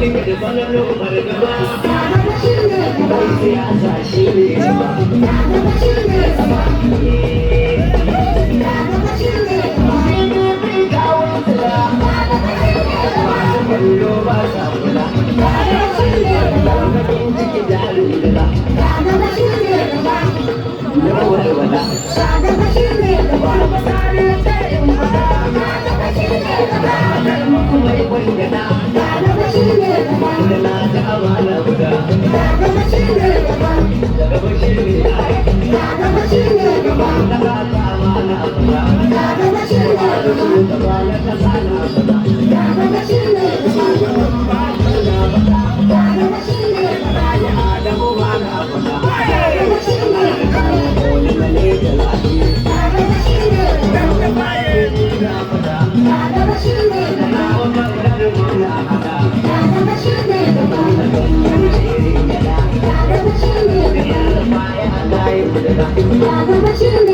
Ticket falalo fargaba. Mai siyasa shi ne gaba. PDP kawun tsira. Masu kallo ba sa kula. Bakin ciki jarin dila. Na walwala. Wani ce in fada. Kar muku mai kwangada. Da na ta amana guda. Daga bashir ne ai. Na ta amana guda. Shugaba na kasa na fada. Shugaban baki na fada. Ya Adamu ma na fada. Wani male da lafi. Na fada. Na wa maganar mu na fada. Na gwamnan shirin gada. Da yan baya na yi murna.